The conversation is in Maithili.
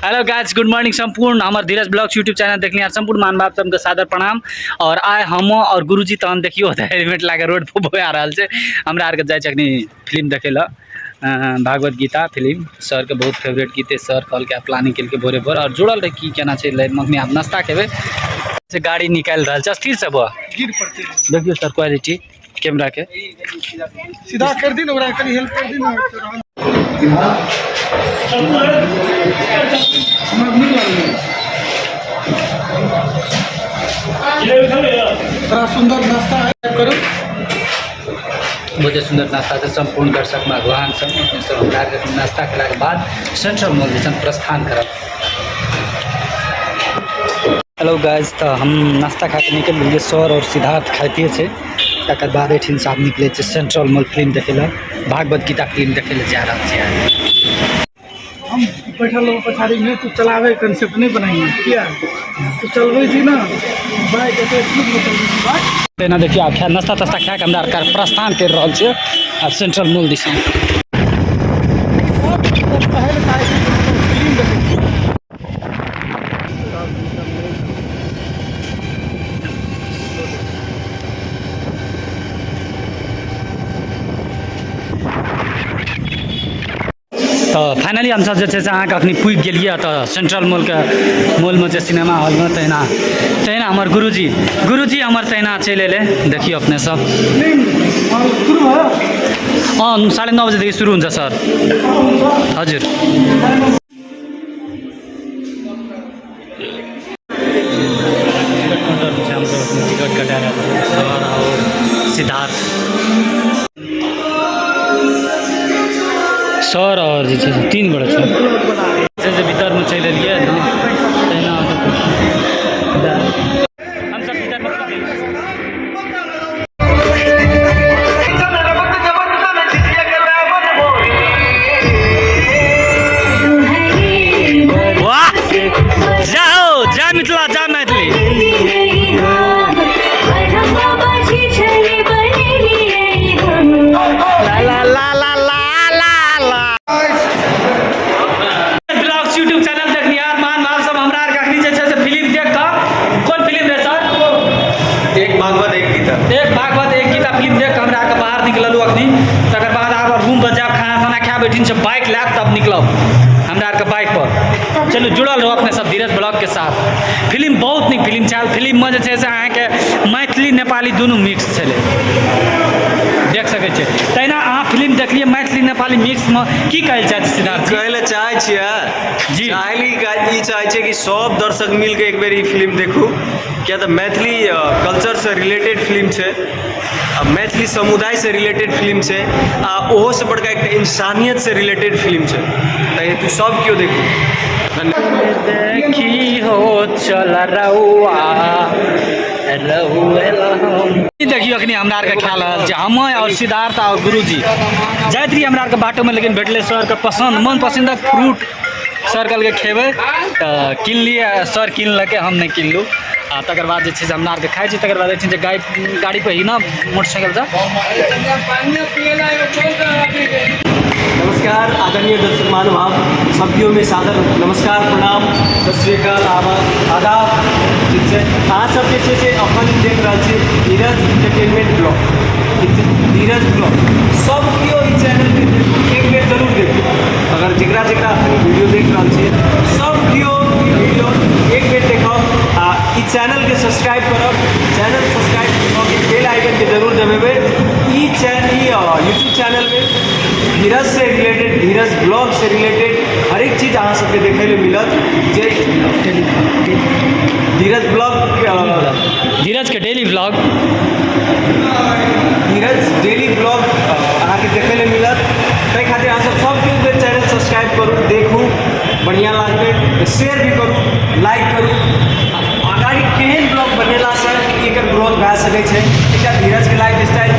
Hello guys, good morning. संपूर्ण हमर धीरज ब्लॉग्स यूट्यूब चैनल देखनिहार संपूर्ण महानुभाव सबके सादर प्रणाम। और आइ हम और गुरुजी तहन देखियो तऽ हेलमेट लए कऽ रोड पर बौआ रहल छै। हमरा आरके जाइ छै अखनी फिल्म देखै लए, भागवत गीता फिल्म। सरके बहुत फेवरेट गीत है। सर कहलकै प्लानिंग केलकै भोरे भोर और जुड़ल रहै की केना छै लाइफमे। अखनी आब नाश्ता खेबै से गाड़ी निकालि रहल छै स्थिर से बौआ। गिर पड़तै। देखियौ सर क्वालिटी कैमरा के सीधा कर दी ना, ओकरा कनी हेल्प कर दी ना। हमरा नीक लागलै, बड़ा सुन्दर नाश्ता है करू। बहुत सुन्दर नाश्ता छै। सम्पूर्ण दर्शक भगवान सब अपने सब हमरा आरके नाश्ता केलाके बाद सेंट्रल मॉल दिसन प्रस्थान करब। हेलो गाइस, तऽ हम नाश्ता खा के निकलि गेलियै। सर और सिद्धार्थ खाइते छै। तकर बाद एहिठामसँ आब निकलै छै सेंट्रल मॉल फिल्म देखै लए। भागवत गीता फिल्म देखै लए जा रहल छियै। हम बैठल रहू पछाड़ीमे, तू चलाबै कंसेप्ट नहि बनाइए किया तू चलबै छी ना बाइक एते स्पीडमे चलबै छी बाइक। एना देखियौ, आब खा नाश्ता तास्ता खा कऽ हमरा आरके प्रस्थान करि रहल छियै आब सेंट्रल मॉल दिसन। पहिल चाहै छी फिल्म देखै छी। तऽ फाइनली हमसब जे छै से अहाँके अखनी पुगि गेलियै तऽ सेंट्रल मॉलके मॉलमे छै सिनेमा हॉलमे। तहिना तहिना हमर गुरुजी गुरुजी हमर तहिना चलि अयलै। देखियौ अपने सब। फिल्म हॉल शुरू भयो। अँ 9:30 बजेदेखि सुरु हुन्छ सर। हजुर। टिकट काउंटर छै, हमसब अखनी टिकट कटा रहल छी। सर और सिद्धार्थ सर और जे छै से तीन गोटा छै। छै से भीतरमे चलि एलियै ने तहिना हमसब भीतरमे पुगि गेलियै। वाह, जाओ जा मिथिला, जा मैथिली। ला ला ला ला ला ला ला। ब्लॉग्स यूट्यूब चैनल देखनिहार महानुभाव सब, हमरा आरके अखनी जे छै से फिल्म देख कऽ, कोन फिल्म रहै सर? एक भागवत एक गीता। एक भागवत एक गीता फिल्म देख कऽ हमरा आरके बाहर निकललहुँ अखनी। तकर बाद आब रूम पर जायब, खाना ताना खायब, एहिठिन से बाइक लायब तब निकलब हमरा आरके बाइक पर। चलू जुड़ल रहू अपने सब धीरज ब्लॉग के साथ। फिल्म बहुत नीक फिल्म छल। फिल्ममे जे छै से अहाँके मैथिली नेपाली दुनू मिक्स छलै, देख सकै छियै। तहिना अहाँ फिल्म देखलियै मैथिली नेपाली मिक्समे, की कहै लए चाहै छी सिद्धार्थ जी? कहै लए चाहै छियै जी। चाहली ई चाहै छियै कि सब दर्शक मिलके एक बेर ई फिल्म देखू, किया तऽ मैथिली कल्चरसँ रिलेटेड फिल्म छै आ मैथिली समुदायसँ रिलेटेड फिल्म छै आ ओहोसँ बड़का एकटा इंसानियतसँ रिलेटेड फिल्म छै। ताहि हेतु सब केओ देखू। धन्यवाद। देखी हो चल रउआ रउएला हम। ई देखियौ, अखनी हमरा आरके खा रहल छै हम और सिद्धार्थ और गुरुजी। जाइत रहियै हमरा आरके बाटोमे, लेकिन भेटलै सरके पसन्द मन पसन्दक फ्रूट। सर कहलकै खेबै तऽ किनलियै। सर किनलकै, हम नहि किनलहुँ। आ तकर बाद जे छै से हमरा आरके खाइ छी। तकर बाद जे छै से गाड़ी पर ही ना मोटरसाइकिलसँ। नमस्कार आदरणीय दर्शक महानुभाव सभियों में सादर नमस्कार, प्रणाम, सत श्री अकाल, आदाब। ठीक छै, अहाँ सब जे छै से अखन देख रहल छी धीरज एंटरटेनमेंट ब्लॉग। ठीक छै, धीरज ब्लॉग सब केओ ई चैनलके देखू, एक बेर जरूर देखू। अगर जकरा जकरा अखन ई वीडियो देख रहल छियै, सब केओ ई वीडियो एक बेर देखब आ ई चैनलके सब्सक्राइब करब। चैनल सब्सक्राइब कऽ के बेल आइकनके जरूर दबेबै। ई चैनल, ई यूट्यूब चैनलमे धीरज से रिलेटेड, धीरज ब्लॉग से रिलेटेड हरेक चीज अहाँ सबके देखै लए मिलत। जे धीरज ब्लॉग धीरज के डेली ब्लॉग। धीरज डेली ब्लॉग अहाँके देखै लए मिलत। ताहि खातिर अहाँ सब सब केओ चैनल सब्सक्राइब करू, देखू, बढ़िआँ लागतै। शेयर भी करू, लाइक करू। अगाडि केहन ब्लॉग बनेलासँ एकर ग्रोथ भए सकै छै, एकटा धीरजके लाइफ स्टाइल